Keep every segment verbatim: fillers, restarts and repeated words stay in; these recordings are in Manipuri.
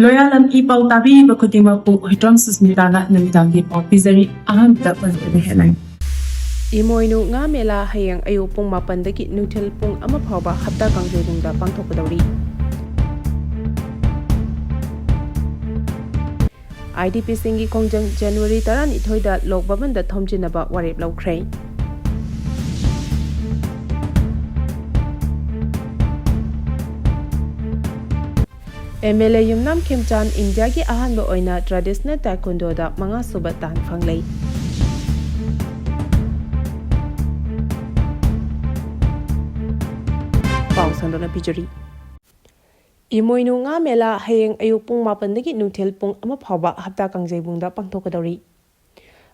ꯂꯣꯌꯥꯂꯝ ꯏ ꯄꯥꯎ ꯇꯥꯕꯤꯔꯤꯕ ꯈꯨꯗꯤꯡꯃꯛꯄꯨ ꯍꯨꯏꯗ꯭ꯔꯣꯝ ꯁꯨꯁꯃꯤꯇꯥꯅ ꯅꯨꯃꯤꯗꯥꯡꯒꯤ ꯄꯥꯎ ꯄꯤꯖꯔꯤ꯫ ꯑꯍꯥꯟꯕꯗ ꯄꯟꯖꯕ ꯍꯦꯠꯂꯥꯏꯟ꯫ ꯏꯃꯣꯏꯅꯨ ꯉꯥ ꯃꯦꯂꯥ ꯍꯌꯦꯡ ꯑꯌꯨꯛ ꯄꯨꯡ ꯃꯥꯄꯟꯗꯒꯤ ꯅꯨꯡꯊꯤꯜ ꯄꯨꯡ ꯑꯃ ꯐꯥꯎꯕ ꯍꯞꯇꯥ ꯀꯥꯡꯖꯩꯕꯨꯡꯗ ꯄꯥꯡꯊꯣꯛꯀꯗꯧꯔꯤ꯫ ꯑꯥꯏ ꯗꯤ ꯄꯤꯁꯤꯡꯒꯤ ꯈꯣꯡꯖꯪ ꯖꯅꯋꯥꯔꯤ ꯇꯔꯥꯅꯤꯊꯣꯏꯗ ꯂꯣꯛ ꯚꯕꯟꯗ ꯊꯣꯝꯖꯤꯟꯅꯕ ꯋꯥꯔꯦꯞ ꯂꯧꯈ꯭ꯔꯦ꯫ ꯑꯦꯝ ꯑꯦꯜ ꯑꯦ ꯌꯨꯝꯅꯥꯝ ꯈꯦꯝꯆꯥꯟ ꯏꯟꯗꯤꯌꯥꯒꯤ ꯑꯍꯥꯟꯕ ꯑꯣꯏꯅ ꯇ꯭ꯔꯦꯗꯤꯁꯅꯦꯜ ꯇꯥꯏꯀꯨꯟꯗꯣꯗ ꯃꯉꯥꯁꯨꯕ ꯇꯥꯟ ꯐꯪꯂꯦ꯫ ꯄꯥꯎ ꯁꯟꯗꯣꯛꯅ ꯄꯤꯖꯔꯤ꯫ ꯏꯃꯣꯏꯅꯨ ꯉꯥ ꯃꯦꯂꯥ ꯍꯌꯦꯡ ꯑꯌꯨꯛ ꯄꯨꯡ ꯃꯥꯄꯟꯗꯒꯤ ꯅꯨꯡꯊꯤꯜ ꯄꯨꯡ ꯑꯃ ꯐꯥꯎꯕ ꯍꯞꯇꯥ ꯀꯥꯡꯖꯩꯕꯨꯡꯗ ꯄꯥꯡꯊꯣꯛꯀꯗꯧꯔꯤ꯫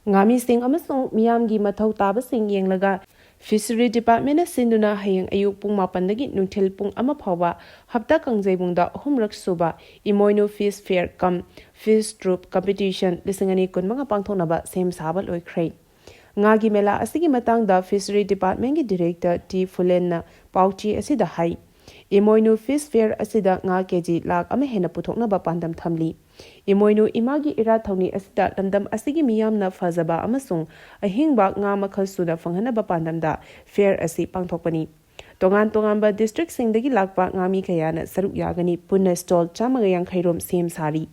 ꯉꯥꯃꯤꯁꯤꯡ ꯑꯃꯁꯨꯡ ꯃꯤꯌꯥꯝꯒꯤ ꯃꯊꯧ ꯇꯥꯕꯁꯤꯡ ꯌꯦꯡꯂꯒ ꯐꯤꯁꯔꯤ ꯗꯤꯄꯥꯔꯠꯃꯦꯟꯅ ꯁꯤꯟꯗꯨꯅ ꯍꯌꯦꯡ ꯑꯌꯨꯛ ꯄꯨꯡ ꯃꯥꯄꯟꯗꯒꯤ ꯅꯨꯡꯊꯤꯜ ꯄꯨꯡ ꯑꯃ ꯐꯥꯎꯕ ꯍꯞꯇꯥ ꯀꯥꯡꯖꯩꯕꯨꯡꯗ ꯑꯍꯨꯝꯔꯛ ꯁꯨꯕ ꯏꯃꯣꯏꯅꯨ ꯐꯤꯁ ꯐꯤꯌꯔ ꯀꯝ ꯐꯤꯁ ꯇ꯭ꯔꯨꯞ ꯀꯝꯄꯤꯇꯤꯁꯟ ꯂꯤꯁꯤꯡ ꯑꯅꯤ ꯀꯨꯟꯃꯉꯥ ꯄꯥꯡꯊꯣꯛꯅꯕ ꯁꯦꯝ ꯁꯥꯕ ꯂꯣꯏꯈ꯭ꯔꯦ꯫ ꯉꯥꯒꯤ ꯃꯦꯂꯥ ꯑꯁꯤꯒꯤ ꯃꯇꯥꯡꯗ ꯐꯤꯁꯔꯤ ꯗꯤꯄꯥꯔꯠꯃꯦꯟꯒꯤ ꯗꯤꯔꯦꯛꯇꯔ ꯇꯤ ꯐꯨꯂꯦꯟꯅ ꯄꯥꯎꯆꯦ ꯑꯁꯤꯗ ꯍꯥꯏ, ꯏꯃꯣꯏꯅꯨ ꯐꯤꯁ ꯐꯤꯌꯔ ꯑꯁꯤꯗ ꯉꯥ ꯀꯦꯖꯤ ꯂꯥꯈ ꯑꯃ ꯍꯦꯟꯅ ꯄꯨꯊꯣꯛꯅꯕ ꯄꯥꯟꯗꯝ ꯊꯝꯂꯤ꯫ ꯏꯃꯣꯏꯅꯨ ꯏꯃꯥꯒꯤ ꯏꯔꯥꯠ ꯊꯧꯅꯤ ꯑꯁꯤꯗ ꯂꯝꯗꯝ ꯑꯁꯤꯒꯤ ꯃꯤꯌꯥꯝꯅ ꯐꯖꯕ ꯑꯃꯁꯨꯡ ꯑꯍꯤꯡꯕ ꯉꯥ ꯃꯈꯜ ꯁꯨꯅ ꯐꯪꯍꯟꯅꯕ ꯄꯥꯟꯗꯝꯗ ꯐꯤꯌꯔ ꯑꯁꯤ ꯄꯥꯡꯊꯣꯛꯄꯅꯤ꯫ ꯇꯣꯉꯥꯟ ꯇꯣꯉꯥꯟꯕ ꯗꯤꯁꯇ꯭ꯔꯤꯛꯁꯤꯡꯗꯒꯤ ꯂꯥꯛꯄ ꯉꯥꯃꯤ ꯀꯌꯥꯅ ꯁꯔꯨꯛ ꯌꯥꯒꯅꯤ꯫ ꯄꯨꯟꯅ ꯁ꯭ꯇꯣꯜ ꯆꯥꯝꯃꯒ ꯌꯥꯡꯈꯩ ꯔꯣꯝ ꯁꯦꯝ ꯁꯥꯔꯤ꯫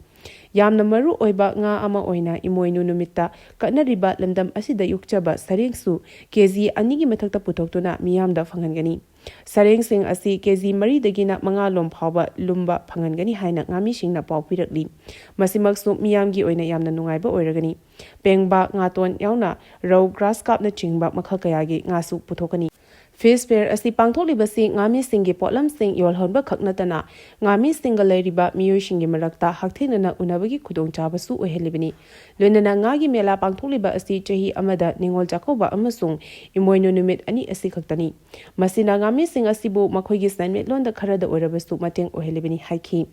ꯌꯥꯝꯅ ꯃꯔꯨ ꯑꯣꯏꯕ ꯉꯥ ꯑꯃ ꯑꯣꯏꯅ ꯏꯃꯣꯏꯅꯨ ꯅꯨꯃꯤꯠꯇ ꯀꯠꯅꯔꯤꯕ ꯂꯝꯗꯝ ꯑꯁꯤꯗ ꯌꯣꯛꯆꯕ ꯁꯔꯦꯡꯁꯨ ꯀꯦꯖꯤ ꯑꯅꯤꯒꯤ ꯃꯊꯛꯇ ꯄꯨꯊꯣꯛꯇꯨꯅ ꯃꯤꯌꯥꯝꯗ ꯐꯪꯍꯟꯒꯅꯤ꯫ ꯁꯔꯦꯡꯁꯤꯡ ꯑꯁꯤ ꯀꯦꯖꯤ ꯃꯔꯤꯗꯒꯤꯅ ꯃꯉꯥ ꯂꯣꯝ ꯐꯥꯎꯕ ꯂꯨꯝꯕ ꯐꯪꯍꯟꯒꯅꯤ ꯍꯥꯏꯅ ꯉꯥꯃꯤꯁꯤꯡꯅ ꯄꯥꯎ ꯄꯤꯔꯛꯂꯤ꯫ ꯃꯁꯤꯃꯛꯁꯨ ꯃꯤꯌꯥꯝꯒꯤ ꯑꯣꯏꯅ ꯌꯥꯝꯅ ꯅꯨꯡꯉꯥꯏꯕ ꯑꯣꯏꯔꯒꯅꯤ꯫ ꯄꯦꯡꯕꯥ, ꯉꯥꯇꯣꯟ ꯌꯥꯎꯅ ꯔꯧ, ꯒ꯭ꯔꯥꯁ ꯀꯥꯞꯅꯆꯤꯡꯕ ꯃꯈꯜ ꯀꯌꯥꯒꯤ ꯉꯥꯁꯨ ꯄꯨꯊꯣꯛꯀꯅꯤ꯫ ꯐꯤꯁ ꯐꯤꯌꯔ ꯑꯁꯤ ꯄꯥꯡꯊꯣꯛꯂꯤꯕꯁꯤ ꯉꯥꯃꯤꯁꯤꯡꯒꯤ ꯄꯣꯠꯂꯝꯁꯤꯡ ꯌꯣꯜꯍꯟꯕ ꯈꯛ ꯅꯠꯇꯅ ꯉꯥꯃꯤꯁꯤꯡꯒ ꯂꯩꯔꯤꯕ ꯃꯤꯑꯣꯏꯁꯤꯡꯒꯤ ꯃꯔꯛꯇ ꯍꯛꯊꯦꯡꯅꯅ ꯎꯅꯕꯒꯤ ꯈꯨꯗꯣꯡꯆꯥꯕꯁꯨ ꯑꯣꯏꯍꯜꯂꯤꯕꯅꯤ꯫ ꯂꯣꯏꯅꯅ ꯉꯥꯒꯤ ꯃꯦꯂꯥ ꯄꯥꯡꯊꯣꯛꯂꯤꯕ ꯑꯁꯤ ꯆꯍꯤ ꯑꯃꯗ ꯅꯤꯉꯣꯜ ꯆꯥꯛꯀꯧꯕ ꯑꯃꯁꯨꯡ ꯏꯃꯣꯏꯅꯨ ꯅꯨꯃꯤꯠ ꯑꯅꯤ ꯑꯁꯤ ꯈꯛꯇꯅꯤ꯫ ꯃꯁꯤꯅ ꯉꯥꯃꯤꯁꯤꯡ ꯑꯁꯤꯕꯨ ꯃꯈꯣꯏꯒꯤ ꯁꯦꯟꯃꯤꯠꯂꯣꯟꯗ ꯈꯔꯗ ꯑꯣꯏꯔꯕꯁꯨ ꯃꯇꯦꯡ ꯑꯣꯏꯍꯜꯂꯤꯕꯅꯤ ꯍꯥꯏꯈꯤ꯫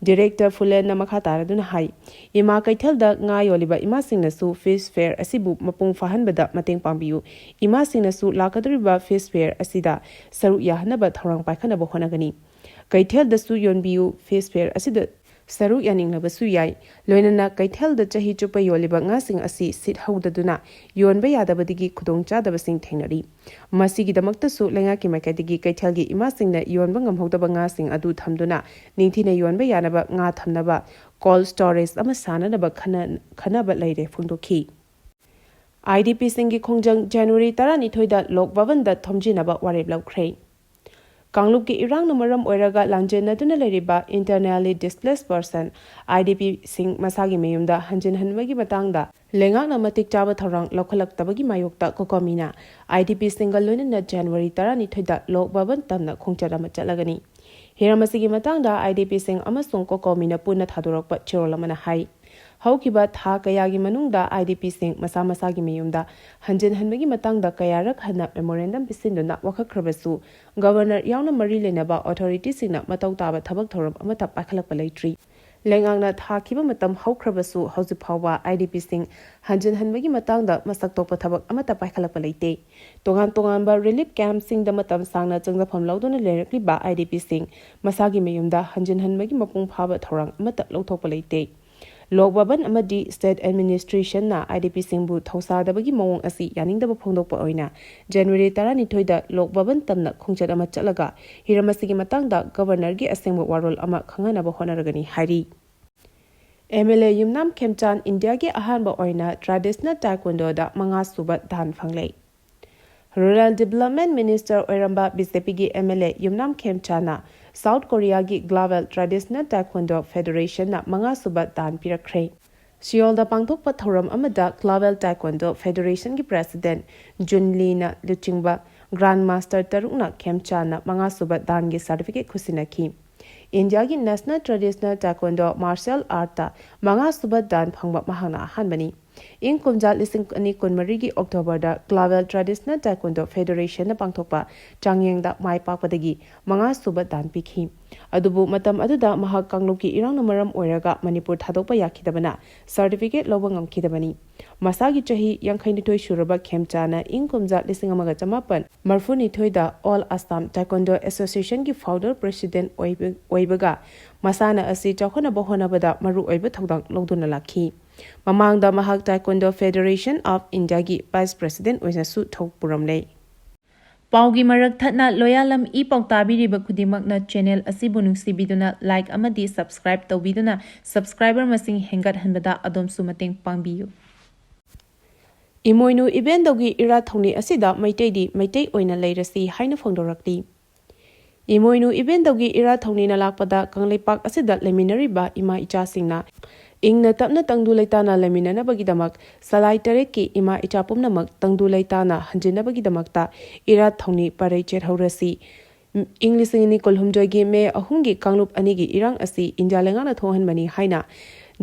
ꯗꯤꯔꯦꯛꯇꯔ ꯐꯨꯂꯦꯟꯅ ꯃꯈꯥ ꯇꯥꯔꯗꯨꯅ ꯍꯥꯏ, ꯏꯃꯥ ꯀꯩꯊꯦꯜꯗ ꯉꯥ ꯌꯣꯜꯂꯤꯕ ꯏꯃꯥꯁꯤꯡꯅꯁꯨ ꯐꯤꯁ ꯐꯤꯌꯔ ꯑꯁꯤꯕꯨ ꯃꯄꯨꯡ ꯐꯥꯍꯟꯕꯗ ꯃꯇꯦꯡ ꯄꯥꯡꯕꯤꯌꯨ꯫ ꯏꯃꯥꯁꯤꯡꯅꯁꯨ ꯂꯥꯛꯀꯗꯧꯔꯤꯕ ꯐꯤꯁ ꯐꯤꯌꯔ ꯑꯁꯤꯗ ꯁꯔꯨꯛ ꯌꯥꯍꯟꯅꯕ ꯊꯧꯔꯥꯡ ꯄꯥꯏꯈꯠꯅꯕ ꯍꯣꯠꯅꯒꯅꯤ꯫ ꯀꯩꯊꯦꯜꯗꯁꯨ ꯌꯣꯟꯕꯤꯌꯨ꯫ ꯐꯤꯁ ꯐꯤꯌꯔ ꯑꯁꯤꯗ ꯁꯔꯨꯛ ꯌꯥꯅꯤꯡꯂꯕꯁꯨ ꯌꯥꯏ꯫ ꯂꯣꯏꯅꯅ ꯀꯩꯊꯦꯜꯗ ꯆꯍꯤ ꯆꯨꯞꯄ ꯌꯣꯜꯂꯤꯕ ꯉꯥꯁꯤꯡ ꯑꯁꯤ ꯁꯤꯠꯍꯧꯗꯗꯨꯅ ꯌꯣꯟꯕ ꯌꯥꯗꯕꯗꯒꯤ ꯈꯨꯗꯣꯡꯆꯥꯗꯕꯁꯤꯡ ꯊꯦꯡꯅꯔꯤ꯫ ꯃꯁꯤꯒꯤꯗꯃꯛꯇꯁꯨ ꯂꯩꯉꯥꯛꯀꯤ ꯃꯥꯏꯀꯩꯗꯒꯤ ꯀꯩꯊꯦꯜꯒꯤ ꯏꯃꯥꯁꯤꯡꯅ ꯌꯣꯟꯕ ꯉꯝꯍꯧꯗꯕ ꯉꯥꯁꯤꯡ ꯑꯗꯨ ꯊꯝꯗꯨꯅ ꯅꯤꯡꯊꯤꯅ ꯌꯣꯟꯕ ꯌꯥꯅꯕ ꯉꯥ ꯊꯝꯅꯕ cold storage ꯑꯃ ꯁꯥꯅꯅꯕ ꯈꯟꯅ-, ꯈꯟꯅꯕ ꯂꯩꯔꯦ ꯐꯣꯡꯗꯣꯛꯈꯤ꯫ IDPꯁꯤꯡꯒꯤ ꯈꯣꯡꯖꯪ ꯖꯅꯋꯥꯔꯤ ꯇꯔꯥꯅꯤꯊꯣꯏꯗ ꯂꯣꯛ ꯚꯕꯟꯗ ꯊꯣꯝꯖꯤꯟꯅꯕ ꯋꯥꯔꯦꯞ ꯂꯧꯈ꯭ꯔꯦ꯫ ꯀꯥꯡꯂꯨꯞꯀꯤ ꯏꯔꯥꯡꯅ ꯃꯔꯝ ꯑꯣꯏꯔꯒ ꯂꯥꯟꯖꯦꯟꯅꯗꯨꯅ ꯂꯩꯔꯤꯕ internally displaced person, IDPꯁꯤꯡ ꯃꯁꯥꯒꯤ ꯃꯌꯨꯝꯗ ꯍꯟꯖꯤꯟꯍꯟꯕꯒꯤ ꯃꯇꯥꯡꯗ ꯂꯩꯉꯥꯛꯅ ꯃꯇꯤꯛ ꯆꯥꯕ ꯊꯧꯔꯥꯡ ꯂꯧꯈꯠꯂꯛꯇꯕꯒꯤ ꯃꯥꯌꯣꯛꯇ COCOMIꯅ IDPꯁꯤꯡꯒ ꯂꯣꯏꯅꯅ ꯖꯅꯋꯥꯔꯤ ꯇꯔꯥꯅꯤꯊꯣꯏꯗ ꯂꯣꯛ ꯚꯕꯟ ꯇꯝꯅ ꯈꯣꯡꯆꯠ ꯑꯃ ꯆꯠꯂꯒꯅꯤ꯫ ꯍꯤꯔꯝ ꯑꯁꯤꯒꯤ ꯃꯇꯥꯡꯗ IDPꯁꯤꯡ ꯑꯃꯁꯨꯡ COCOMIꯅ ꯄꯨꯟꯅ ꯊꯥꯗꯣꯔꯛꯄ ꯆꯦꯔꯣꯜ ꯑꯃꯅ ꯍꯥꯏ, ꯍꯧꯈꯤꯕ ꯊꯥ ꯀꯌꯥꯒꯤ ꯃꯅꯨꯡꯗ IDPꯁꯤꯡ ꯃꯁꯥ ꯃꯁꯥꯒꯤ ꯃꯌꯨꯝꯗ ꯍꯟꯖꯤꯟꯍꯟꯕꯒꯤ ꯃꯇꯥꯡꯗ ꯀꯌꯥꯔꯛ ꯍꯟꯅ memorandum ꯄꯤꯁꯤꯟꯗꯨꯅ ꯋꯥꯀꯠꯈ꯭ꯔꯕꯁꯨ, Governor ꯌꯥꯎꯅ ꯃꯔꯤ ꯂꯩꯅꯕ authorityꯁꯤꯡꯅ ꯃꯇꯧ ꯇꯥꯕ ꯊꯕꯛ ꯊꯧꯔꯝ ꯑꯃꯠꯇ ꯄꯥꯏꯈꯠꯂꯛꯄ ꯂꯩꯇ꯭ꯔꯤ꯫ ꯂꯩꯉꯥꯛꯅ ꯊꯥꯈꯤꯕ ꯃꯇꯝ ꯍꯧꯈ꯭ꯔꯕꯁꯨ, ꯍꯧꯖꯤꯛ ꯐꯥꯎꯕ IDPꯁꯤꯡ ꯍꯟꯖꯤꯟꯍꯟꯕꯒꯤ ꯃꯇꯥꯡꯗ ꯃꯁꯛ ꯊꯣꯛꯄ ꯊꯕꯛ ꯑꯃꯠꯇ ꯄꯥꯏꯈꯠꯂꯛꯄ ꯂꯩꯇꯦ꯫ ꯇꯣꯉꯥꯟ ꯇꯣꯉꯥꯟꯕ relief campꯁꯤꯡꯗ ꯃꯇꯝ ꯁꯥꯡꯅ ꯆꯪꯖꯐꯝ ꯂꯧꯗꯨꯅ ꯂꯩꯔꯛꯂꯤꯕ IDPꯁꯤꯡ ꯃꯁꯥꯒꯤ ꯃꯌꯨꯝꯗ ꯍꯟꯖꯤꯟꯍꯟꯕꯒꯤ ꯃꯄꯨꯡ ꯐꯥꯕ ꯊꯧꯔꯥꯡ ꯑꯃꯠꯇ ꯂꯧꯊꯣꯛꯄ ꯂꯩꯇꯦ꯫ ꯂꯣꯛ ꯚꯕꯟ ꯑꯃꯗꯤ state administrationꯅ IDPꯁꯤꯡꯕꯨ ꯊꯧꯁꯥꯗꯕꯒꯤ ꯃꯑꯣꯡ ꯑꯁꯤ ꯌꯥꯅꯤꯡꯗꯕ ꯐꯣꯡꯗꯣꯛꯄ ꯑꯣꯏꯅ ꯖꯅꯋꯥꯔꯤ ꯇꯔꯥꯅꯤꯊꯣꯏꯗ ꯂꯣꯛ ꯚꯕꯟ ꯇꯝꯅ ꯈꯣꯡꯆꯠ ꯑꯃ ꯆꯠꯂꯒ ꯍꯤꯔꯝ ꯑꯁꯤꯒꯤ ꯃꯇꯥꯡꯗ Governorꯒꯤ ꯑꯁꯦꯡꯕ ꯋꯥꯔꯣꯜ ꯑꯃ ꯈꯪꯍꯟꯅꯕ ꯍꯣꯠꯅꯔꯒꯅꯤ ꯍꯥꯏꯔꯤ꯫ MLA ꯌꯨꯝꯅꯥꯝ ꯈꯦꯝꯆꯥꯟ ꯏꯟꯗꯤꯌꯥꯒꯤ ꯑꯍꯥꯟꯕ ꯑꯣꯏꯅ traditional taekwondoꯗ ꯃꯉꯥ ꯁꯨꯕ ꯗꯥꯟ ꯐꯪꯂꯦ꯫ Rural Development Minister ꯑꯣꯏꯔꯝꯕ BJPꯒꯤ MLA ꯌꯨꯝꯅꯥꯝ ꯈꯦꯝꯆꯥꯟꯅ South Koreaꯒꯤ Global Traditional Taekwondo Federationꯅ ꯃꯉꯥ ꯁꯨꯕ ꯗꯥꯟ ꯄꯤꯔꯛꯈ꯭ꯔꯦ꯫ ꯁꯤꯑꯣꯜꯗ ꯄꯥꯡꯊꯣꯛꯄ ꯊꯧꯔꯝ ꯑꯃꯗ Global Taekwondo Federationꯒꯤ President ꯖꯨꯟ ꯂꯤꯅ ꯂꯨꯆꯤꯡꯕ Grand Master ꯇꯔꯨꯛꯅ ꯈꯦꯝꯆꯥꯟꯅ ꯃꯉꯥ ꯁꯨꯕ ꯗꯥꯟꯒꯤ certificate ꯈꯨꯠꯁꯤꯟꯅꯈꯤ꯫ ꯏꯟꯗꯤꯌꯥꯒꯤ National Traditional Taekwondo Martial Artꯇ ꯃꯉꯥ ꯁꯨꯕ ꯗꯥꯟ ꯐꯪꯕ ꯃꯍꯥꯛꯅ ꯑꯍꯥꯟꯕꯅꯤ꯫ ꯏꯪ ꯀꯨꯝꯖꯥ ꯂꯤꯁꯤꯡ ꯑꯅꯤ ꯀꯨꯟꯃꯔꯤꯒꯤ ꯑꯣꯛꯇꯣꯕꯔꯗ Clavel Traditional Taekwondo Federationꯅ ꯄꯥꯡꯊꯣꯛꯄ ꯆꯥꯡꯌꯦꯡꯗ ꯃꯥꯏ ꯄꯥꯛꯄꯗꯒꯤ ꯃꯉꯥ ꯁꯨꯕ ꯗꯥꯟ ꯄꯤꯈꯤ꯫ ꯑꯗꯨꯕꯨ ꯃꯇꯝ ꯑꯗꯨꯗ ꯃꯍꯥꯛ ꯀꯥꯡꯂꯨꯞꯀꯤ ꯏꯔꯥꯡꯅ ꯃꯔꯝ ꯑꯣꯏꯔꯒ ꯃꯅꯤꯄꯨꯔ ꯊꯥꯗꯣꯛꯄ ꯌꯥꯈꯤꯗꯕꯅ certificate ꯂꯧꯕ ꯉꯝꯈꯤꯗꯕꯅꯤ꯫ ꯃꯁꯥꯒꯤ ꯆꯍꯤ ꯌꯥꯡꯈꯩꯅꯤꯊꯣꯏ ꯁꯨꯔꯕ ꯈꯦꯝꯆꯥꯅ ꯏꯪ ꯀꯨꯝꯖꯥ ꯂꯤꯁꯤꯡ ꯑꯃꯒ ꯆꯃꯥꯄꯟ ꯃꯔꯐꯨꯅꯤꯊꯣꯏꯗ All Assam Taekwondo Associationꯒꯤ founder president ꯑꯣꯏꯕ-, ꯑꯣꯏꯕꯒ ꯃꯁꯥꯟꯅ ꯑꯁꯤ ꯆꯥꯎꯈꯠꯅꯕ ꯍꯣꯠꯅꯕꯗ ꯃꯔꯨꯑꯣꯏꯕ ꯊꯧꯗꯥꯡ ꯂꯧꯗꯨꯅ ꯂꯥꯛꯈꯤ꯫ ꯃꯃꯥꯡꯗ ꯃꯍꯥꯛ Taekwondo Federation of Indiaꯒꯤ vice president ꯑꯣꯏꯅꯁꯨ ꯊꯧ ꯄꯨꯔꯝꯂꯦ꯫ ꯄꯥꯎꯒꯤ ꯃꯔꯛ ꯊꯠꯅ ꯂꯣꯌꯥꯂꯝ ꯏ ꯄꯥꯎ ꯇꯥꯕꯤꯔꯤꯕ ꯈꯨꯗꯤꯡꯃꯛꯅ channel ꯑꯁꯤꯕꯨ ꯅꯨꯡꯁꯤꯕꯤꯗꯨꯅ like ꯑꯃꯗꯤ subscribe ꯇꯧꯕꯤꯗꯨꯅ subscriber ꯃꯁꯤꯡ ꯍꯦꯟꯒꯠꯍꯟꯕꯗ ꯑꯗꯣꯝꯁꯨ ꯃꯇꯦꯡ ꯄꯥꯡꯕꯤꯌꯨ꯫ ꯏꯃꯣꯏꯅꯨ ꯏꯕꯦꯟꯗꯧꯒꯤ ꯏꯔꯥꯠ ꯊꯧꯅꯤ ꯑꯁꯤꯗ ꯃꯩꯇꯩꯗꯤ ꯃꯩꯇꯩ ꯑꯣꯏꯅ ꯂꯩꯔꯁꯤ ꯍꯥꯏꯅ ꯐꯣꯡꯗꯣꯔꯛꯂꯤ꯫ ꯏꯃꯣꯏꯅꯨ ꯏꯕꯦꯟꯗꯧꯒꯤ ꯏꯔꯥꯠ ꯊꯧꯅꯤꯅ ꯂꯥꯛꯄꯗ ꯀꯪꯂꯩꯄꯥꯛ ꯑꯁꯤꯗ ꯂꯩꯃꯤꯟꯅꯔꯤꯕ ꯏꯃꯥ ꯏꯆꯥꯁꯤꯡꯅ ꯏꯪꯅ ꯇꯞꯅ ꯇꯪꯗꯨ ꯂꯩꯇꯥꯅ ꯂꯩꯃꯤꯟꯅꯅꯕꯒꯤꯗꯃꯛ ꯁꯂꯥꯏ ꯇꯔꯦꯠꯀꯤ ꯏꯃꯥ ꯏꯆꯥ ꯄꯨꯝꯅꯃꯛ ꯇꯪꯗꯨ ꯂꯩꯇꯥꯅ ꯍꯟꯖꯤꯟꯅꯕꯒꯤꯗꯃꯛꯇ ꯏꯔꯥꯠ ꯊꯧꯅꯤ ꯄꯔꯩ ꯆꯦꯠꯍꯧꯔꯁꯤ꯫ ꯏꯪ ꯂꯤꯁꯤꯡ ꯑꯅꯤ ꯀꯨꯟꯍꯨꯝꯗꯣꯏꯒꯤ ꯃꯦ ꯑꯍꯨꯝꯒꯤ ꯀꯥꯡꯂꯨꯞ ꯑꯅꯤꯒꯤ ꯏꯔꯥꯡ ꯑꯁꯤ ꯏꯟꯗꯤꯌꯥ ꯂꯩꯉꯥꯛꯅ ꯊꯣꯛꯍꯟꯕꯅꯤ ꯍꯥꯏꯅ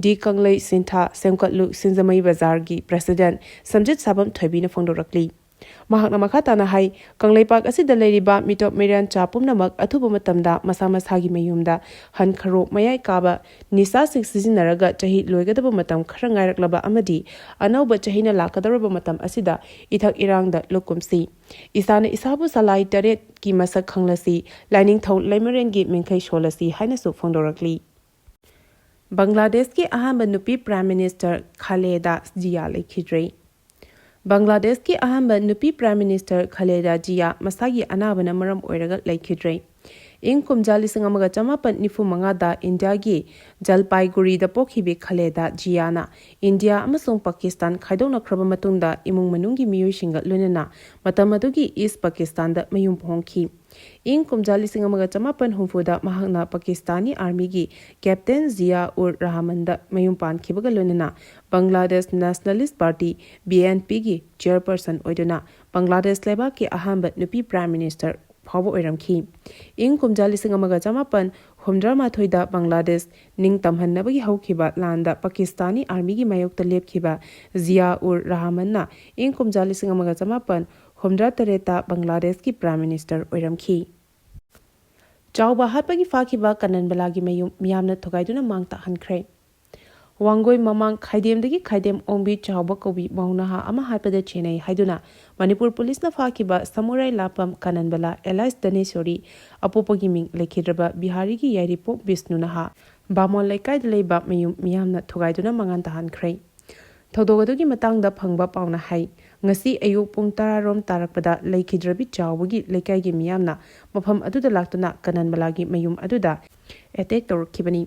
ꯗꯤ ꯀꯪꯂꯩ ꯁꯤꯟꯊꯥ ꯁꯦꯝꯒꯠꯂꯨ ꯁꯤꯡꯖꯃꯩ ꯕꯖꯥꯔꯒꯤ president ꯁꯝꯖꯤꯠ ꯁꯥꯕꯝ ꯊꯣꯏꯕꯤꯅ ꯐꯣꯡꯗꯣꯔꯛꯂꯤ꯫ ꯃꯍꯥꯛꯅ ꯃꯈꯥ ꯇꯥꯅ ꯍꯥꯏ, ꯀꯪꯂꯩꯄꯥꯛ ꯑꯁꯤꯗ ꯂꯩꯔꯤꯕ ꯃꯤꯇꯣꯞ ꯃꯤꯔꯦꯟꯆꯥ ꯄꯨꯝꯅꯃꯛ ꯑꯊꯨꯕ ꯃꯇꯝꯗ ꯃꯁꯥ ꯃꯁꯥꯒꯤ ꯃꯌꯨꯝꯗ ꯍꯟꯈꯔꯣ꯫ ꯃꯌꯥꯏ ꯀꯥꯕ ꯅꯤꯁꯥꯁꯤꯡ ꯁꯤꯖꯤꯟꯅꯔꯒ ꯆꯍꯤ ꯂꯣꯏꯒꯗꯕ ꯃꯇꯝ ꯈꯔ ꯉꯥꯏꯔꯛꯂꯕ ꯑꯃꯗꯤ ꯑꯅꯧꯕ ꯆꯍꯤꯅ ꯂꯥꯛꯀꯗꯧꯔꯕ ꯃꯇꯝ ꯑꯁꯤꯗ ꯏꯊꯛ ꯏꯔꯥꯡꯗ ꯂꯨꯞꯀꯨꯝꯁꯤ꯫ ꯏꯁꯥꯅ ꯏꯁꯥꯕꯨ ꯁꯂꯥꯏ ꯇꯔꯦꯠꯀꯤ ꯃꯁꯛ ꯈꯪꯂꯁꯤ, ꯂꯥꯏꯅꯤꯡꯊꯧ ꯂꯩꯃꯔꯦꯟꯒꯤ ꯃꯤꯡꯈꯩ ꯁꯣꯜꯂꯁꯤ ꯍꯥꯏꯅꯁꯨ ꯐꯣꯡꯗꯣꯔꯛꯂꯤ꯫ ꯕꯪꯒ꯭ꯂꯥꯗꯦꯁꯀꯤ ꯑꯍꯥꯟꯕ ꯅꯨꯄꯤ Prime Minister ꯈꯥꯂꯦꯗꯥ ꯖꯤꯌꯥ ꯂꯩꯈꯤꯗ꯭ꯔꯦ꯫ ꯕꯪꯒ꯭ꯂꯥꯗꯦꯁꯀꯤ ꯑꯍꯥꯟꯕ ꯅꯨꯄꯤ Prime Minister ꯈꯥꯂꯦꯗꯥ ꯖꯤꯌꯥ ꯃꯁꯥꯒꯤ ꯑꯅꯥꯕꯅ ꯃꯔꯝ ꯑꯣꯏꯔꯒ ꯂꯩꯈꯤꯗ꯭ꯔꯦ꯫ ꯏꯪ ꯀꯨꯝꯖꯥ ꯂꯤꯁꯤꯡ ꯑꯃꯒ ꯆꯃꯥꯄꯟ ꯅꯤꯐꯨ ꯃꯉꯥꯗ ꯏꯟꯗꯤꯌꯥꯒꯤ ꯖꯜꯄꯥꯏꯒꯨꯔꯤꯗ ꯄꯣꯛꯈꯤꯕꯤ ꯈꯥꯂꯦꯗꯥ ꯖꯤꯌꯥꯅ ꯏꯟꯗꯤꯌꯥ ꯑꯃꯁꯨꯡ ꯄꯥꯀꯤꯁꯇꯥꯟ ꯈꯥꯏꯗꯣꯛꯅꯈ꯭ꯔꯕ ꯃꯇꯨꯡꯗ ꯏꯃꯨꯡ ꯃꯅꯨꯡꯒꯤ ꯃꯤꯑꯣꯏꯁꯤꯡꯒ ꯂꯣꯏꯅꯅ ꯃꯇꯝ ꯑꯗꯨꯒꯤ ꯏꯁ ꯄꯥꯀꯤꯁꯇꯥꯟꯗ ꯃꯌꯨꯝ ꯍꯣꯡꯈꯤ꯫ ꯏꯪ ꯀꯨꯝꯖꯥ ꯂꯤꯁꯤꯡ ꯑꯃꯒ ꯆꯃꯥꯄꯟ ꯍꯨꯝꯐꯨꯗ ꯃꯍꯥꯛꯅ ꯄꯥꯀꯤꯁꯇꯥꯅꯤ ꯑꯥꯔꯃꯤꯒꯤ Captain ꯖꯤꯌꯥ ꯎꯔ ꯔꯍꯃꯟꯗ ꯃꯌꯨꯝ ꯄꯥꯟꯈꯤꯕꯒ ꯂꯣꯏꯅꯅ Bangladesh Nationalist Party, B N Pꯒꯤ chairperson ꯑꯣꯏꯗꯨꯅ ꯕꯪꯒ꯭ꯂꯥꯗꯦꯁ ꯂꯩꯕꯥꯛꯀꯤ ꯑꯍꯥꯟꯕ ꯅꯨꯄꯤ Prime Minister ꯐꯥꯎꯕ ꯑꯣꯏꯔꯝꯈꯤ꯫ ꯏꯪ ꯀꯨꯝꯖꯥ ꯂꯤꯁꯤꯡ ꯑꯃꯒ ꯆꯃꯥꯄꯟ ꯍꯨꯝꯗ꯭ꯔꯥ ꯃꯥꯊꯣꯏꯗ ꯕꯪꯒ꯭ꯂꯥꯗꯦꯁ ꯅꯤꯡꯇꯝꯍꯟꯅꯕꯒꯤ ꯍꯧꯈꯤꯕ ꯂꯥꯟꯗ ꯄꯥꯀꯤꯁꯇꯥꯅꯤ ꯑꯥꯔꯃꯤꯒꯤ ꯃꯥꯌꯣꯛꯇ ꯂꯦꯞꯈꯤꯕ ꯖꯤꯌꯥ ꯎꯔ ꯔꯍꯃꯟꯅ ꯏꯪ ꯀꯨꯝꯖꯥ ꯂꯤꯁꯤꯡ ꯑꯃꯒ ꯆꯃꯥꯄꯟ ꯍꯨꯝꯗ꯭ꯔꯥ ꯇꯔꯦꯠꯇ ꯕꯪꯒ꯭ꯂꯥꯗꯦꯁꯀꯤ ꯄ꯭ꯔꯥꯏꯝ ꯃꯤꯅꯤꯁꯇꯔ ꯑꯣꯏꯔꯝꯈꯤ꯫ ꯆꯥꯎꯕ ꯍꯥꯠꯄꯒꯤ ꯐꯥꯈꯤꯕ ꯀꯅꯟꯕꯂꯥꯒꯤ ꯃꯌꯨꯝ ꯃꯤꯌꯥꯝꯅ ꯊꯨꯒꯥꯏꯗꯨꯅ ꯃꯥꯡ ꯇꯥꯛꯍꯟꯈ꯭ꯔꯦ꯫ ꯋꯥꯡꯒꯣꯏ ꯃꯃꯥꯡ ꯈꯥꯏꯗꯦꯝꯗꯒꯤ ꯈꯥꯏꯗꯦꯝ ꯑꯣꯡꯕꯤ ꯆꯥꯎꯕ ꯀꯧꯕꯤ ꯃꯧ ꯅꯍꯥ ꯑꯃ ꯍꯥꯠꯄꯗ ꯆꯦꯟꯅꯩ ꯍꯥꯏꯗꯨꯅ ꯃꯅꯤꯄꯨꯔ ꯄꯨꯂꯤꯁꯅ ꯐꯥꯈꯤꯕ ꯁꯃꯨꯔꯥꯏ ꯂꯥꯄꯝ ꯀꯅꯟꯕꯂꯥ ꯑꯦꯂꯥꯏꯁ ꯗꯅꯦꯁꯣꯔꯤ, ꯑꯄꯣꯛꯄꯒꯤ ꯃꯤꯡ ꯂꯩꯈꯤꯗ꯭ꯔꯕ ꯕꯤꯍꯥꯔꯤꯒꯤ ꯌꯥꯏꯔꯤꯄꯣꯛ ꯕꯤꯁꯅꯨ ꯅꯍꯥ, ꯕꯥꯃꯣꯟ ꯂꯩꯀꯥꯏꯗ ꯂꯩꯕ ꯃꯌꯨꯝ ꯃꯤꯌꯥꯝꯅ ꯊꯨꯒꯥꯏꯗꯨꯅ ꯃꯉꯥꯟ ꯇꯥꯍꯟꯈ꯭ꯔꯦ꯫ ꯊꯧꯗꯣꯛ ꯑꯗꯨꯒꯤ ꯃꯇꯥꯡꯗ ꯐꯪꯕ ꯄꯥꯎꯅ ꯍꯥꯏ, ꯉꯁꯤ ꯑꯌꯨꯛ ꯄꯨꯡ ꯇꯔꯥ ꯔꯣꯝ ꯇꯥꯔꯛꯄꯗ ꯂꯩꯈꯤꯗ꯭ꯔꯕꯤ ꯆꯥꯎꯕꯒꯤ ꯂꯩꯀꯥꯏꯒꯤ ꯃꯤꯌꯥꯝꯅ ꯃꯐꯝ ꯑꯗꯨꯗ ꯂꯥꯛꯇꯨꯅ ꯀꯅꯟꯕꯂꯥꯒꯤ ꯃꯌꯨꯝ ꯑꯗꯨꯗ ꯑꯦꯇꯦꯛ ꯇꯧꯔꯛꯈꯤꯕꯅꯤ꯫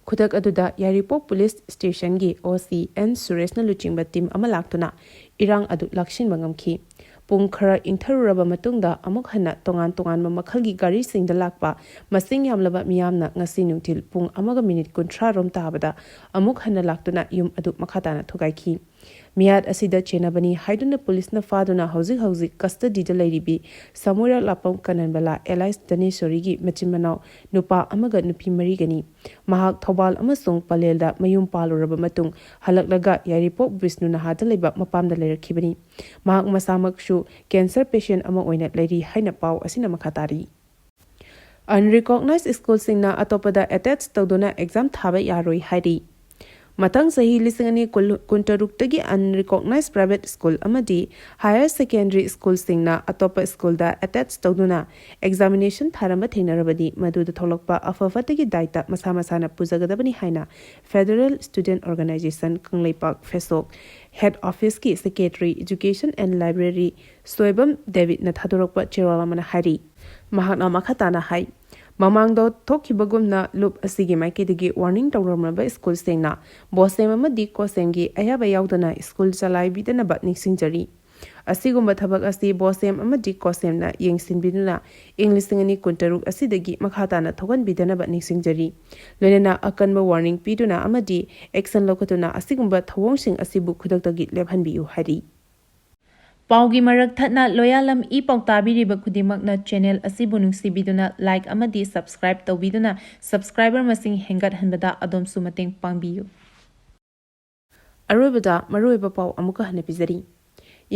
ꯈꯨꯗꯛ ꯑꯗꯨꯗ ꯌꯥꯏꯔꯤꯄꯣꯛ ꯄꯨꯂꯤꯁ ꯁ꯭ꯇꯦꯁꯟꯒꯤ ꯑꯣ ꯁꯤ ꯑꯦꯟ ꯁꯨꯔꯦꯁꯅ ꯂꯨꯆꯤꯡꯕ ꯇꯤꯝ ꯑꯃ ꯂꯥꯛꯇꯨꯅ ꯏꯔꯥꯡ ꯑꯗꯨ ꯂꯥꯛꯁꯤꯟꯕ ꯉꯝꯈꯤ꯫ ꯄꯨꯡ ꯈꯔ ꯏꯪꯊꯔꯨꯔꯕ ꯃꯇꯨꯡꯗ ꯑꯃꯨꯛ ꯍꯟꯅ ꯇꯣꯉꯥꯟ ꯇꯣꯉꯥꯟꯕ ꯃꯈꯜꯒꯤ ꯒꯥꯔꯤꯁꯤꯡꯗ ꯂꯥꯛꯄ ꯃꯁꯤꯡ ꯌꯥꯝꯂꯕ ꯃꯤꯌꯥꯝꯅ ꯉꯁꯤ ꯅꯨꯡꯊꯤꯜ ꯄꯨꯡ ꯑꯃꯒ ꯃꯤꯅꯤꯠ ꯀꯨꯟꯊ꯭ꯔꯥ ꯔꯣꯝ ꯇꯥꯕꯗ ꯑꯃꯨꯛ ꯍꯟꯅ ꯂꯥꯛꯇꯨꯅ ꯌꯨꯝ ꯑꯗꯨ ꯃꯈꯥ ꯇꯥꯅ ꯊꯨꯒꯥꯏꯈꯤ꯫ ꯃꯤꯍꯥꯠ ꯑꯁꯤꯗ ꯆꯦꯟꯅꯕꯅꯤ ꯍꯥꯏꯗꯨꯅ ꯄꯨꯂꯤꯁꯅ ꯐꯥꯗꯨꯅ ꯍꯧꯖꯤꯛ ꯍꯧꯖꯤꯛ ꯀꯁꯇꯗꯤꯗ ꯂꯩꯔꯤꯕꯤ ꯁꯃꯨꯔꯥ ꯂꯥꯄꯝ ꯀꯅꯟꯕꯂꯥ ꯑꯦꯂꯥꯏꯁ ꯗꯅꯦꯁꯣꯔꯤꯒꯤ ꯃꯆꯤꯟ ꯃꯅꯥꯎ ꯅꯨꯄꯥ ꯑꯃꯒ ꯅꯨꯄꯤ ꯃꯔꯤꯒꯅꯤ꯫ ꯃꯍꯥꯛ ꯊꯧꯕꯥꯜ ꯑꯃꯁꯨꯡ ꯄꯂꯦꯜꯗ ꯃꯌꯨꯝ ꯄꯥꯜꯂꯨꯔꯕ ꯃꯇꯨꯡ ꯍꯜꯂꯛꯂꯒ ꯌꯥꯏꯔꯤꯄꯣꯛ ꯕꯤꯁꯅꯨ ꯅꯍꯥꯗ ꯂꯩꯕ ꯃꯄꯥꯝꯗ ꯂꯩꯔꯛꯈꯤꯕꯅꯤ꯫ ꯃꯍꯥꯛ ꯃꯁꯥꯃꯛꯁꯨ ꯀꯦꯟꯁꯔ ꯄꯦꯁꯦꯟ ꯑꯃ ꯑꯣꯏꯅ ꯂꯩꯔꯤ ꯍꯥꯏꯅ ꯄꯥꯎ ꯑꯁꯤꯅ ꯃꯈꯥ ꯇꯥꯔꯤ꯫ ꯑꯟꯔꯤꯀꯣꯛꯅꯥꯏꯖ ꯁ꯭ꯀꯨꯜꯁꯤꯡꯅ ꯑꯇꯣꯞꯄꯗ ꯑꯦꯇꯦꯆ ꯇꯧꯗꯨꯅ ꯑꯦꯛꯖꯥꯝ ꯊꯥꯕ ꯌꯥꯔꯣꯏ ꯍꯥꯏꯔꯤ꯫ ꯃꯊꯪ ꯆꯍꯤ ꯂꯤꯁꯤꯡ ꯑꯅꯤ ꯀꯨꯟꯇꯔꯨꯛꯇꯒꯤ ꯑꯟꯔꯤꯀꯣꯛꯅꯥꯏꯖ ꯄ꯭ꯔꯥꯏꯚꯦꯠ ꯁ꯭ꯀꯨꯜ ꯑꯃꯗꯤ ꯍꯥꯌꯔ ꯁꯦꯀꯦꯟꯗꯔꯤ ꯁ꯭ꯀꯨꯜꯁꯤꯡꯅ ꯑꯇꯣꯞꯄ ꯁ꯭ꯀꯨꯜꯗ ꯑꯦꯇꯦꯆ ꯇꯧꯗꯨꯅ ꯑꯦꯛꯖꯥꯃꯤꯅꯦꯁꯟ ꯊꯥꯔꯝꯕ ꯊꯦꯡꯅꯔꯕꯗꯤ ꯃꯗꯨꯗ ꯊꯣꯛꯂꯛꯄ ꯑꯐ ꯐꯠꯇꯒꯤ ꯗꯥꯏꯇ ꯃꯁꯥ ꯃꯁꯥꯅ ꯄꯨꯖꯒꯗꯕꯅꯤ ꯍꯥꯏꯅ ꯐꯦꯗꯔꯦꯜ ꯁ꯭ꯇꯨꯗꯦꯟꯠ ꯑꯣꯔꯒꯅꯥꯏꯖꯦꯁꯟ ꯀꯪꯂꯩꯄꯥꯛ ꯐꯦꯁꯣꯛ ꯍꯦꯗ ꯑꯣꯐꯤꯁꯀꯤ secretary education and library Soibam ꯗꯦꯕꯤꯗꯅ ꯊꯥꯗꯣꯔꯛꯄ ꯆꯦꯔꯣꯜ ꯑꯃꯅ ꯍꯥꯏꯔꯤ꯫ ꯃꯍꯥꯛꯅ ꯃꯈꯥ ꯇꯥꯅ ꯍꯥꯏ, ꯃꯃꯥꯡꯗ ꯊꯣꯛꯈꯤꯕꯒꯨꯝꯅ ꯂꯨꯞ ꯑꯁꯤꯒꯤ ꯃꯥꯏꯀꯩꯗꯒꯤ ꯋꯥꯔꯅꯤꯡ ꯇꯧꯔꯝꯂꯕ ꯁ꯭ꯀꯨꯜꯁꯤꯡꯅ ꯕꯣꯁꯦꯝ ꯑꯃꯗꯤ ꯀꯣꯁꯦꯝꯒꯤ ꯑꯌꯥꯕ ꯌꯥꯎꯗꯅ ꯁ꯭ꯀꯨꯜ ꯆꯂꯥꯏꯕꯤꯗꯅꯕ ꯅꯤꯡꯁꯤꯡꯖꯔꯤ꯫ ꯑꯁꯤꯒꯨꯝꯕ ꯊꯕꯛ ꯑꯁꯤ ꯕꯣꯁꯦꯝ ꯑꯃꯗꯤ ꯀꯣꯁꯦꯝꯅ ꯌꯦꯡꯁꯤꯟꯕꯤꯗꯨꯅ ꯏꯪ ꯂꯤꯁꯤꯡ ꯑꯅꯤ ꯀꯨꯟꯇꯔꯨꯛ ꯑꯁꯤꯗꯒꯤ ꯃꯈꯥ ꯇꯥꯅ ꯊꯣꯛꯍꯟꯕꯤꯗꯅꯕ ꯅꯤꯡꯁꯤꯡꯖꯔꯤ꯫ ꯂꯣꯏꯅꯅ ꯑꯀꯟꯕ ꯋꯥꯔꯅꯤꯡ ꯄꯤꯗꯨꯅ ꯑꯃꯗꯤ ꯑꯦꯛꯁꯟ ꯂꯧꯈꯠꯇꯨꯅ ꯑꯁꯤꯒꯨꯝꯕ ꯊꯧꯑꯣꯡꯁꯤꯡ ꯑꯁꯤꯕꯨ ꯈꯨꯗꯛꯇꯒꯤ ꯂꯦꯞꯍꯟꯕꯤꯌꯨ ꯍꯥꯏꯔꯤ꯫ ꯄꯥꯎꯒꯤ ꯃꯔꯛ ꯊꯠꯅ ꯂꯣꯌꯥꯂꯝ ꯏ ꯄꯥꯎ ꯇꯥꯕꯤꯔꯤꯕ ꯈꯨꯗꯤꯡꯃꯛꯅ ꯆꯦꯅꯦꯜ ꯑꯁꯤꯕꯨ ꯅꯨꯡꯁꯤꯕꯤꯗꯨꯅ ꯂꯥꯏꯛ ꯑꯃꯗꯤ ꯁꯕꯁꯀ꯭ꯔꯥꯏꯕ ꯇꯧꯕꯤꯗꯨꯅ ꯁꯕꯁꯀ꯭ꯔꯥꯏꯕꯔ ꯃꯁꯤꯡ ꯍꯦꯟꯒꯠꯍꯟꯕꯗ ꯑꯗꯣꯝꯁꯨ ꯃꯇꯦꯡ ꯄꯥꯡꯕꯤꯌꯨ꯫ ꯑꯔꯣꯏꯕꯗ ꯃꯔꯨꯑꯣꯏꯕ ꯄꯥꯎ ꯑꯃꯨꯛꯀ ꯍꯟꯅ ꯄꯤꯖꯔꯤ꯫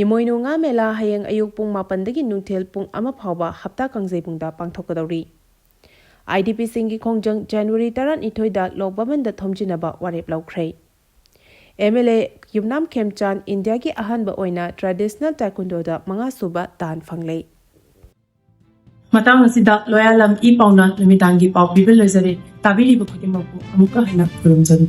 ꯏꯃꯣꯏꯅꯨ ꯉꯥ ꯃꯦꯂꯥ ꯍꯌꯦꯡ ꯑꯌꯨꯛ ꯄꯨꯡ ꯃꯥꯄꯟꯗꯒꯤ ꯅꯨꯡꯊꯤꯜ ꯄꯨꯡ ꯑꯃ ꯐꯥꯎꯕ ꯍꯞꯇꯥ ꯀꯥꯡꯖꯩꯕꯨꯡꯗ ꯄꯥꯡꯊꯣꯛꯀꯗꯧꯔꯤ꯫ ꯑꯥꯏ ꯗꯤ ꯄꯤꯁꯤꯡꯒꯤ ꯈꯣꯡꯖꯪ ꯖꯅꯋꯥꯔꯤ ꯇꯔꯥꯅꯤꯊꯣꯏꯗ ꯂꯣꯛ ꯚꯕꯟꯗ ꯊꯣꯝꯖꯤꯟꯅꯕ ꯋꯥꯔꯦꯞ ꯂꯧꯈ꯭ꯔꯦ꯫ ꯑꯦꯝ ꯑꯦꯜ ꯑꯦ ꯌꯨꯝꯅꯥꯝ ꯈꯦꯝꯆꯥꯟ ꯏꯟꯗꯤꯌꯥꯒꯤ ꯑꯍꯥꯟꯕ ꯑꯣꯏꯅ ꯇ꯭ꯔꯦꯗꯤꯁꯅꯦꯜ ꯇꯥꯏꯀꯨꯟꯗꯣꯗ ꯃꯉꯥꯁꯨꯕ ꯇꯥꯟ ꯐꯪꯂꯦ꯫ ꯃꯇꯥꯡ ꯑꯁꯤꯗ ꯂꯣꯌꯥꯂꯝ ꯏ ꯄꯥꯎꯅ ꯅꯨꯃꯤꯗꯥꯡꯒꯤ ꯄꯥꯎ ꯄꯤꯕ ꯂꯣꯏꯖꯔꯦ꯫ ꯇꯥꯕꯤꯔꯤꯕ ꯈꯨꯗꯤꯡꯃꯛꯄꯨ ꯑꯃꯨꯛꯀ ꯍꯟꯅ ꯈꯨꯔꯨꯝꯖꯔꯤ꯫